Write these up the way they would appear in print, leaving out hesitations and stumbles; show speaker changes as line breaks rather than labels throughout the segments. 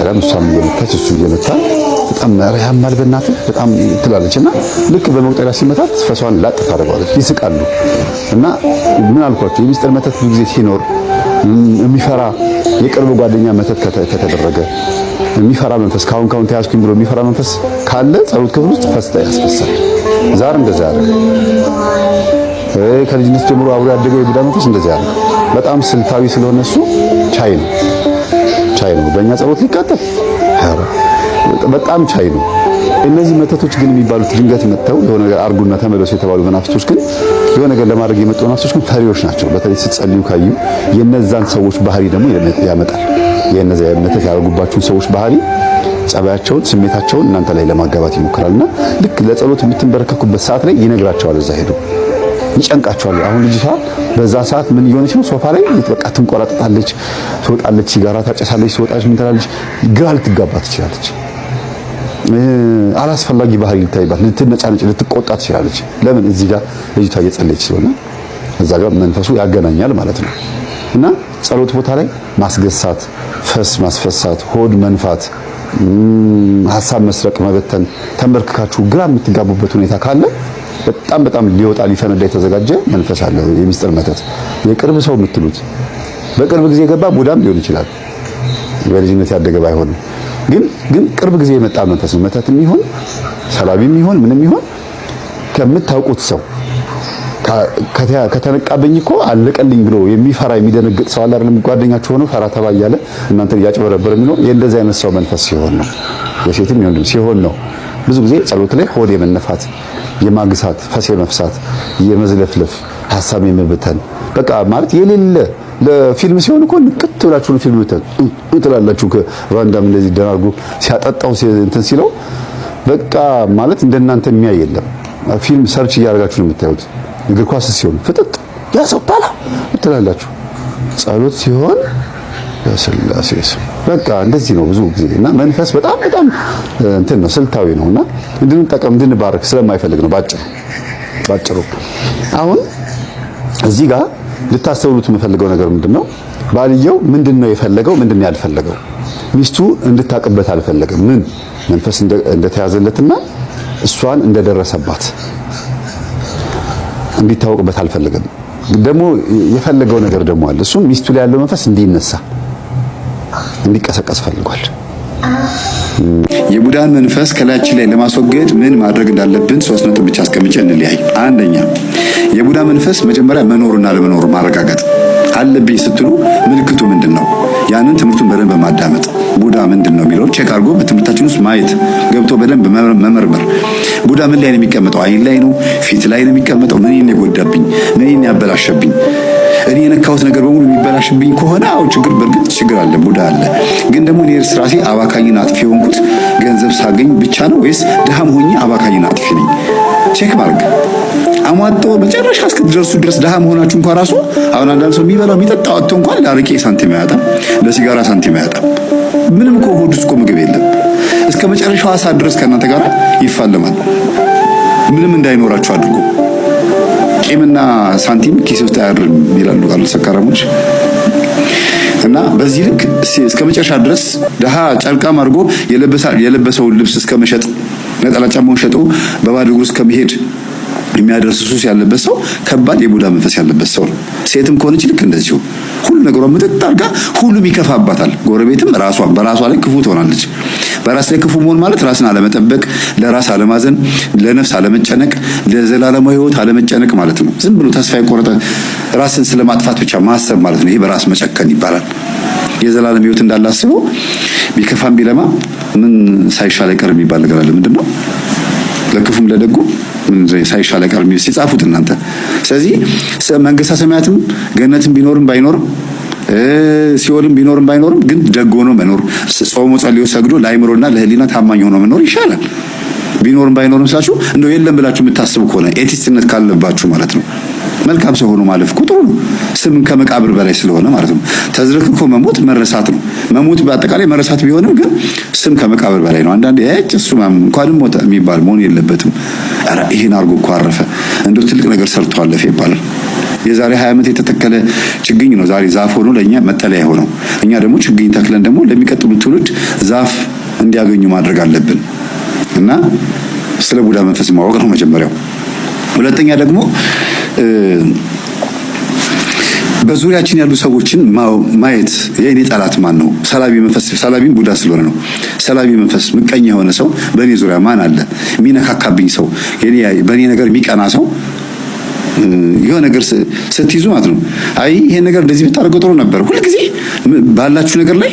በመቁጠሪያም እሷም እየመታች እሱ እየመታ በጣም ኧረ ያማል በእናትህ በጣም ትላለች። እና ልክ በመቁጠሪያ ሲመታት ፈሷን ላጥ ታደርገዋለች። ይስቃሉ። እና ምን አልኳቸው፣ የሚስጥር መተት ብዙ ጊዜ ሲኖር የሚፈራ የቅርብ ጓደኛ መተት ከተደረገ የሚፈራ መንፈስ ካሁን ካሁን ተያዝኩኝ ብሎ የሚፈራ መንፈስ ካለ ጸሎት ክፍል ውስጥ ፈስታ ያስፈሳል። ዛር እንደዛ ያደርጋል። ከልጅነት ጀምሮ አብሮ ያደገው የቡዳ መንፈስ እንደዛ ያደርጋል። በጣም ስልታዊ ስለሆነ እሱ ቻይ ነው፣ ቻይ ነው። በእኛ ጸሎት ሊቃጠል በጣም ቻይ ነው። እነዚህ መተቶች ግን የሚባሉት ድንገት መጥተው የሆነ ነገር አርጉና ተመለሱ የተባሉ መናፍስቶች ግን የሆነ ነገር ለማድረግ የመጡ መናፍስቶች ግን ፈሪዎች ናቸው። በተለይ ስትጸልዩ ካዩ የነዛን ሰዎች ባህሪ ደግሞ ያመጣል። የነዛ መተት ያደረጉባችሁን ሰዎች ባህሪ፣ ጸባያቸውን፣ ስሜታቸውን እናንተ ላይ ለማጋባት ይሞክራልና ልክ ለጸሎት የምትንበረከኩበት ሰዓት ላይ ይነግራቸዋል። እዛ ሄዶ ይጨንቃቸዋል። አሁን ልጅቷ በዛ ሰዓት ምን እየሆነች ነው? ሶፋ ላይ በቃ ትንቆራጠጣለች፣ ትወጣለች፣ ሲጋራ ታጨሳለች፣ ትወጣለች፣ ምን ትላለች፣ ግራ ልትጋባ ትችላለች። አላስፈላጊ ባህሪ ልታይባት፣ ልትነጫነጭ፣ ልትቆጣ ትችላለች። ለምን? እዚህ ጋር ልጅቷ እየጸለየች ስለሆነ እዛ ጋር መንፈሱ ያገናኛል ማለት ነው። እና ጸሎት ቦታ ላይ ማስገሳት፣ ፈስ ማስፈሳት፣ ሆድ መንፋት፣ ሀሳብ መስረቅ፣ መበተን፣ ተንበርክካችሁ ግራ የምትጋቡበት ሁኔታ ካለ በጣም በጣም ሊወጣ ሊፈነዳ የተዘጋጀ መንፈስ አለ። የሚስጥር መተት የቅርብ ሰው የምትሉት በቅርብ ጊዜ የገባ ቡዳም ሊሆን ይችላል። በልጅነት ያደገ ባይሆንም ግን ቅርብ ጊዜ የመጣ መንፈስ ነው። መተትም ይሁን ሰላቢም ይሁን ምንም ይሁን ከምታውቁት ሰው ከተነቃብኝ እኮ አለቀልኝ ብሎ የሚፈራ የሚደነግጥ ሰው አለ አይደለም? ጓደኛችሁ ሆኖ ፈራ ተባ እያለ እናንተን እያጭበረበረ የሚኖር የእንደዚህ አይነት ሰው መንፈስ ሲሆን ነው። የሴትም የወንድም ሲሆን ነው። ብዙ ጊዜ ጸሎት ላይ ሆድ የመነፋት፣ የማግሳት፣ ፈስ የመፍሳት፣ የመዝለፍለፍ፣ ሀሳብ የመበተን በቃ ማለት የሌለ ለፊልም ሲሆን እኮ ንቅት ብላችሁ ነው ፊልም ትላላችሁ። ከቫንዳም እንደዚህ ደናርጎ ሲያጠጣው እንትን ሲለው በቃ ማለት እንደናንተ የሚያይ የለም። ፊልም search እያደረጋችሁ ነው የምታዩት። እግር ኳስ ሲሆን ፍጥጥ ያ ሰው ባላ ትላላችሁ። ጸሎት ሲሆን በስላሴ ስም በቃ እንደዚህ ነው ብዙ ጊዜ። እና መንፈስ በጣም በጣም እንትን ነው፣ ስልታዊ ነው እና እንድንጠቀም እንድንባረክ ስለማይፈልግ ነው። ባጭሩ ባጭሩ አሁን እዚህ ጋር ልታስተውሉት የምፈልገው ነገር ምንድነው? ባልየው ምንድነው የፈለገው? ምንድነው ያልፈለገው? ሚስቱ እንድታቅበት አልፈለገም። ምን መንፈስ እንደተያዘለትና እሷን እንደደረሰባት እንዲታወቅበት አልፈለገም። ደግሞ የፈለገው ነገር ደግሞ አለ። እሱም ሚስቱ ላይ ያለው መንፈስ እንዲነሳ እንዲቀሰቀስ ፈልጓል።
የቡዳን መንፈስ ከላያችን ላይ ለማስወገድ ምን ማድረግ እንዳለብን 3 ነጥብ ብቻ አስቀምጬ እንለያይ። አንደኛ፣ የቡዳ መንፈስ መጀመሪያ መኖሩና ለመኖሩ ማረጋገጥ አለብኝ ስትሉ ምልክቱ ምንድን ነው? ያንን ትምህርቱን በደንብ ማዳመጥ፣ ቡዳ ምንድን ነው የሚለውን check አድርጎ በትምህርታችን ውስጥ ማየት፣ ገብቶ በደንብ መመርመር። ቡዳ ምን ላይ ነው የሚቀመጠው? አይን ላይ ነው? ፊት ላይ ነው የሚቀመጠው? ምን የጎዳብኝ? ምን ያበላሸብኝ? እኔ የነካሁት ነገር በሙሉ የሚበላሽብኝ ከሆነ አዎ ችግር፣ በእርግጥ ችግር አለ፣ ቡዳ አለ። ግን ደግሞ እኔ ራሴ አባካኝና አጥፊ የሆንኩት ገንዘብ ሳገኝ ብቻ ነው ወይስ ድሃም ሆኜ አባካኝና አጥፊ ነኝ? check ማድረግ አሟጦ መጨረሻ እስክትደርሱ ድረስ ድሃ መሆናችሁ እንኳን ራሱ አሁን አንዳንድ ሰው የሚበላው የሚጠጣው አጥቶ እንኳን ለአረቄ ሳንቲም አያጣም፣ ለሲጋራ ሳንቲም አያጣም። ምንም እኮ ሆድ ውስጥ እኮ ምግብ የለም። እስከ መጨረሻው ሰዓት ድረስ ከእናንተ ጋር ይፋለማል። ምንም እንዳይኖራችሁ አድርጎ ቂምና ሳንቲም ኪስ ውስጥ አያድርም ይላሉ ሰካራሞች። እና በዚህ ልክ እስከ መጨረሻ ድረስ ድሃ ጨርቃም አድርጎ የለበሰውን ልብስ እስከ መሸጥ፣ ነጠላ ጫማውን ሸጦ በባዶ እግሩ እስከ መሄድ የሚያደርስ ሱስ ያለበት ሰው ከባድ የቡዳ መንፈስ ያለበት ሰው ነው። ሴትም ከሆነች ልክ እንደዚሁ ሁሉ ነገሯ ምጥጥ አድርጋ ሁሉም ይከፋባታል። ጎረቤትም ራሷ በራሷ ላይ ክፉ ትሆናለች። በራስ ላይ ክፉ መሆን ማለት ራስን አለመጠበቅ፣ ለራስ አለማዘን፣ ለነፍስ አለመጨነቅ፣ ለዘላለማዊ ሕይወት አለመጨነቅ ማለት ነው። ዝም ብሎ ተስፋ የቆረጠ ራስን ስለማጥፋት ብቻ ማሰብ ማለት ነው። ይሄ በራስ መጨከን ይባላል። የዘላለም ሕይወት እንዳላስበው ቢከፋም ቢለማ ምን ሳይሻል አይቀርም የሚባል ነገር አለ። ምንድነው? ለክፉም ለደጉ ምን ሳይሻል አይቀርም ሲጻፉት እናንተ። ስለዚህ መንግስተ ሰማያትም ገነትም ቢኖርም ባይኖርም፣ ሲኦልም ቢኖርም ባይኖርም ግን ደግ ሆኖ መኖር፣ ጾሞ ጸልዮ ሰግዶ ለአይምሮና ለህሊና ታማኝ ሆኖ መኖር ይሻላል። ቢኖርም ባይኖርም ስላችሁ እንደው የለም ብላችሁ የምታስቡ ከሆነ atheist ነት ካለባችሁ ማለት ነው። መልካም ሰው ሆኖ ማለፍ እኮ ጥሩ ነው። ስም ከመቃብር በላይ ስለሆነ ማለት ነው። ተዝረክርኮ መሞት መረሳት ነው። መሞት በአጠቃላይ መረሳት ቢሆንም ግን ስም ከመቃብር በላይ ነው። አንዳንዴ እጭ እሱ እንኳንም ሞተ የሚባል መሆን የለበትም። ኧረ ይሄን አድርጎ እኮ አረፈ፣ እንደው ትልቅ ነገር ሰርቶ አለፈ ይባላል። የዛሬ 20 ዓመት የተተከለ ችግኝ ነው ዛሬ ዛፍ ሆኖ ለእኛ መጠለያ ሆነው። እኛ ደግሞ ችግኝ ተክለን ደግሞ ለሚቀጥሉት ትውልድ ዛፍ እንዲያገኙ ማድረግ አለብን እና ስለ ቡዳ መንፈስ ማወቅ ነው መጀመሪያው። ሁለተኛ ደግሞ በዙሪያችን ያሉ ሰዎችን ማየት። የእኔ ጠላት ማን ነው? ሰላቢ መንፈስ፣ ሰላቢም ቡዳ ስለሆነ ነው። ሰላቢ መንፈስ፣ ምቀኛ የሆነ ሰው በእኔ ዙሪያ ማን አለ? የሚነካካብኝ ሰው፣ በእኔ ነገር የሚቀና ሰው፣ የሆነ ነገር ስትይዙ ማለት ነው። አይ ይሄ ነገር እንደዚህ ብታደርገው ጥሩ ነበር። ሁልጊዜ ባላችሁ ነገር ላይ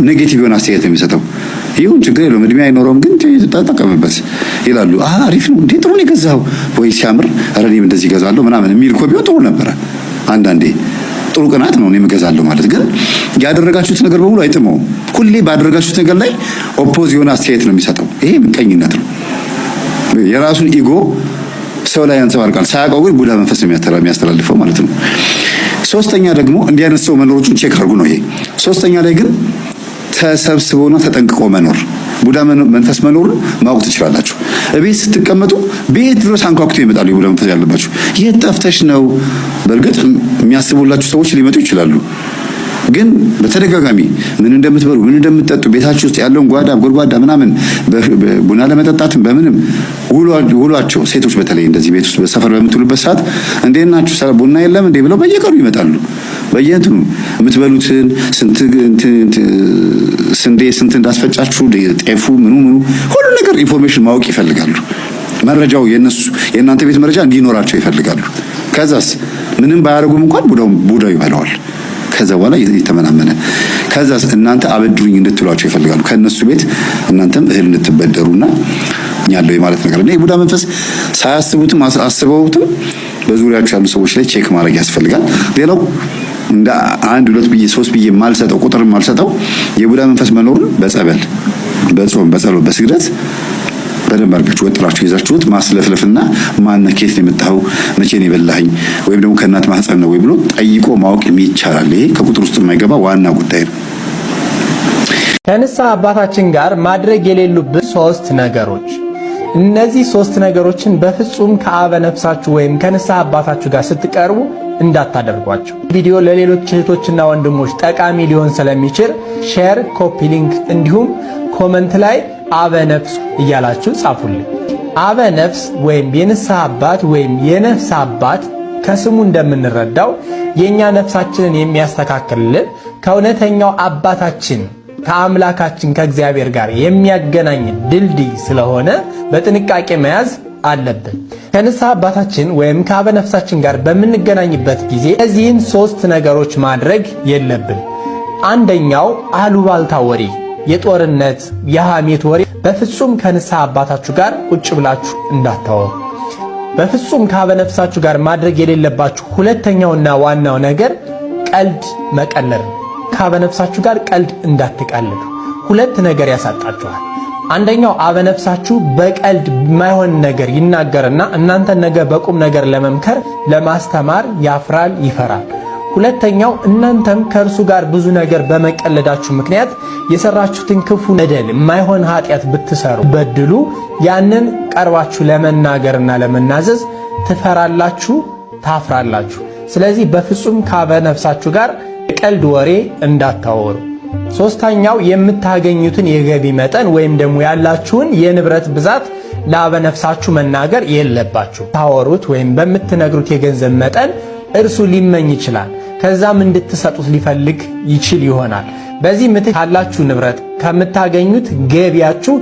negative የሆነ አስተያየት የሚሰጠው፣ ይሁን ችግር የለውም እድሜ አይኖረውም፣ ግን ተጠቀምበት ይላሉ። አሪፍ ነው እንዴ፣ ጥሩ ነው የገዛኸው ወይ ሲያምር፣ ኧረ እኔም እንደዚህ እገዛለሁ ምናምን የሚል እኮ ቢሆን ጥሩ ነበረ። አንዳንዴ ጥሩ ቅናት ነው እኔም እገዛለሁ ማለት፣ ግን ያደረጋችሁት ነገር በሙሉ አይጥመውም። ሁሌ ባደረጋችሁት ነገር ላይ oppose የሆነ አስተያየት ነው የሚሰጠው። ይሄ ምቀኝነት ነው። የራሱን ego ሰው ላይ ያንጸባርቃል። ሳያውቀው ግን ቡዳ መንፈስ የሚያስተላልፈው ማለት ነው። ሶስተኛ ደግሞ እንዲህ አይነት ሰው መኖሮቹን check አድርጉ ነው ይሄ። ሶስተኛ ላይ ግን ተሰብስቦና ተጠንቅቆ መኖር፣ ቡዳ መንፈስ መኖሩን ማወቅ ትችላላችሁ። እቤት ስትቀመጡ ቤት ድረስ አንኳኩቶ ይመጣሉ። የቡዳ መንፈስ ያለባችሁ የት ጠፍተሽ ነው? በእርግጥ የሚያስቡላችሁ ሰዎች ሊመጡ ይችላሉ። ግን በተደጋጋሚ ምን እንደምትበሉ፣ ምን እንደምትጠጡ፣ ቤታችሁ ውስጥ ያለውን ጓዳ ጎድጓዳ ምናምን፣ ቡና ለመጠጣትም በምንም ውሏቸው፣ ሴቶች በተለይ እንደዚህ ቤት ውስጥ በሰፈር በምትውሉበት ሰዓት እንዴት ናችሁ ቡና የለም እንዴ ብለው በየቀኑ ይመጣሉ። በየእንትኑ የምትበሉትን፣ ስንት ስንዴ ስንት እንዳስፈጫችሁ፣ ጤፉ ምኑ ምኑ ሁሉ ነገር information ማወቅ ይፈልጋሉ። መረጃው የነሱ የእናንተ ቤት መረጃ እንዲኖራቸው ይፈልጋሉ። ከዛስ ምንም ባያደርጉም እንኳን ቡዳው ይበላዋል። ከዛ በኋላ የተመናመነ፣ ከዛ እናንተ አበድሩኝ እንድትሏቸው ይፈልጋሉ። ከነሱ ቤት እናንተም እህል እንድትበደሩና ያለው የማለት ነገር እና የቡዳ መንፈስ ሳያስቡትም አስበውትም በዙሪያቸው ያሉ ሰዎች ላይ check ማድረግ ያስፈልጋል። ሌላው እንደ አንድ ሁለት ብዬ ሶስት ብዬ የማልሰጠው፣ ቁጥር የማልሰጠው፣ የቡዳ መንፈስ መኖሩን በጸበል፣ በጾም፣ በጸሎት፣ በስግደት በደንብ አድርጋችሁ ወጥራችሁ ይዛችሁት ማስለፍለፍና ማነህ፣ ከየት ነው የመጣኸው፣ መቼ ነው የበላኸኝ፣ ወይም ደግሞ ከእናት ማህፀን ነው ወይ ብሎ ጠይቆ ማወቅ ይቻላል። ይሄ ከቁጥር ውስጥ የማይገባ ዋና ጉዳይ ነው።
ከንስሐ አባታችን ጋር ማድረግ የሌሉብን ሶስት ነገሮች። እነዚህ ሶስት ነገሮችን በፍጹም ከአበ ነፍሳችሁ ወይም ከንስሐ አባታችሁ ጋር ስትቀርቡ እንዳታደርጓቸው። ቪዲዮ ለሌሎች እህቶችና ወንድሞች ጠቃሚ ሊሆን ስለሚችል share፣ copy link እንዲሁም comment ላይ አበ ነፍስ እያላችሁ ጻፉልኝ። አበ ነፍስ ወይም የንስሐ አባት ወይም የነፍስ አባት ከስሙ እንደምንረዳው የኛ ነፍሳችንን የሚያስተካክልልን፣ ከእውነተኛው አባታችን ከአምላካችን ከእግዚአብሔር ጋር የሚያገናኝ ድልድይ ስለሆነ በጥንቃቄ መያዝ አለብን። ከንስሐ አባታችን ወይም ከአበ ነፍሳችን ጋር በምንገናኝበት ጊዜ እነዚህን ሶስት ነገሮች ማድረግ የለብን። አንደኛው አሉባልታ ወሬ፣ የጦርነት፣ የሐሜት ወሬ በፍጹም ከንስሐ አባታችሁ ጋር ቁጭ ብላችሁ እንዳታወሩ። በፍጹም ከአበ ነፍሳችሁ ጋር ማድረግ የሌለባችሁ ሁለተኛውና ዋናው ነገር ቀልድ መቀለድ ነው። ከአበ ነፍሳችሁ ጋር ቀልድ እንዳትቀልዱ። ሁለት ነገር ያሳጣችኋል። አንደኛው አበነፍሳችሁ በቀልድ የማይሆን ነገር ይናገርና እናንተን ነገ በቁም ነገር ለመምከር ለማስተማር ያፍራል፣ ይፈራል። ሁለተኛው እናንተም ከእርሱ ጋር ብዙ ነገር በመቀለዳችሁ ምክንያት የሰራችሁትን ክፉ በደል፣ የማይሆን ኃጢአት ብትሰሩ በድሉ ያንን ቀርባችሁ ለመናገርና ለመናዘዝ ትፈራላችሁ፣ ታፍራላችሁ። ስለዚህ በፍጹም ከአበ ነፍሳችሁ ጋር የቀልድ ወሬ እንዳታወሩ። ሶስተኛው የምታገኙትን የገቢ መጠን ወይም ደግሞ ያላችሁን የንብረት ብዛት ለአበ ነፍሳችሁ መናገር የለባችሁ። ታወሩት ወይም በምትነግሩት የገንዘብ መጠን እርሱ ሊመኝ ይችላል። ከዛም እንድትሰጡት ሊፈልግ ይችል ይሆናል። በዚህ ምትክ ካላችሁ ንብረት፣ ከምታገኙት ገቢያችሁ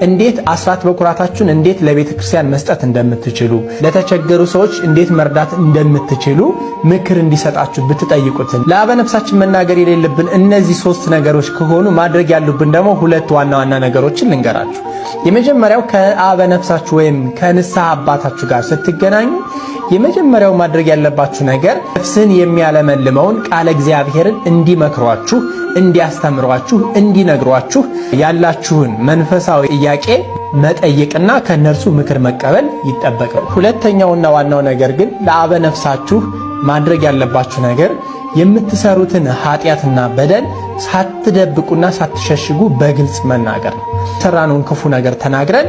እንዴት አስራት በኩራታችሁን እንዴት ለቤተ ክርስቲያን መስጠት እንደምትችሉ፣ ለተቸገሩ ሰዎች እንዴት መርዳት እንደምትችሉ ምክር እንዲሰጣችሁ ብትጠይቁትን። ለአበ ነፍሳችን መናገር የሌለብን እነዚህ ሶስት ነገሮች ከሆኑ ማድረግ ያሉብን ደግሞ ሁለት ዋና ዋና ነገሮችን ልንገራችሁ። የመጀመሪያው ከአበ ነፍሳችሁ ወይም ከንስሐ አባታችሁ ጋር ስትገናኙ የመጀመሪያው ማድረግ ያለባችሁ ነገር ነፍስን የሚያለመልመውን ቃለ እግዚአብሔርን እንዲመክሯችሁ፣ እንዲያስተምሯችሁ፣ እንዲነግሯችሁ ያላችሁን መንፈሳዊ ጥያቄ መጠየቅና ከእነርሱ ምክር መቀበል ይጠበቃል። ሁለተኛውና ዋናው ነገር ግን ለአበ ነፍሳችሁ ማድረግ ያለባችሁ ነገር የምትሰሩትን ኃጢአትና በደል ሳትደብቁና ሳትሸሽጉ በግልጽ መናገር ነው። የሰራነውን ክፉ ነገር ተናግረን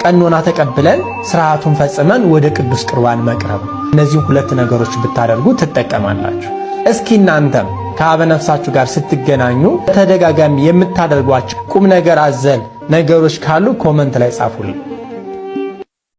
ቀኖና ተቀብለን ስርዓቱን ፈጽመን ወደ ቅዱስ ቁርባን መቅረብ። እነዚህ ሁለት ነገሮች ብታደርጉ ትጠቀማላችሁ። እስኪ እናንተም ከአበ ነፍሳችሁ ጋር ስትገናኙ ተደጋጋሚ የምታደርጓቸው ቁም ነገር አዘል ነገሮች ካሉ comment ላይ ጻፉልኝ።